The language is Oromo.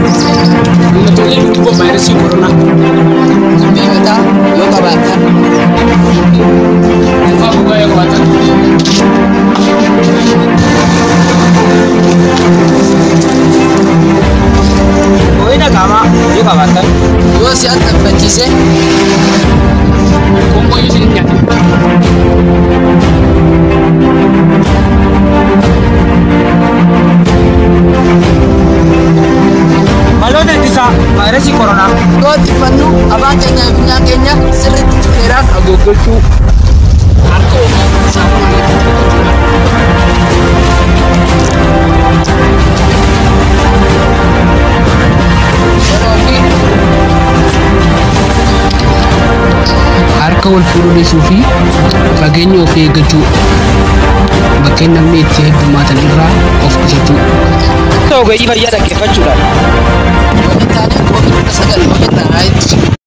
Mallattoolee dhukkuba vaayirasii koronaa. Dhibee mataa yoo qabaattan, Qufaa gogaa yoo qabaattan, Ho'ina qaamaa yoo qabaattan, yoo si haxxanfachiise, qoonqoo yoo isin nyaate, maloota ittisaa vaayirasii koronaa. Yoo xiffannu afaan keenyaa fi funyaan keenya sirriitti seeraan haguuggachuu, harka ofii saamunaan dhiqachuudha. Harka wal fuudhuu dhiisuu fi fageenya ofii eeggachuu, bakkeen namni itti heddummaatan irraa of qusachuu. Ogeeyyii fayyaa dhaggeeffachuudhaan. Yoo hin taane COVID-19 ofirraa haa ittisu.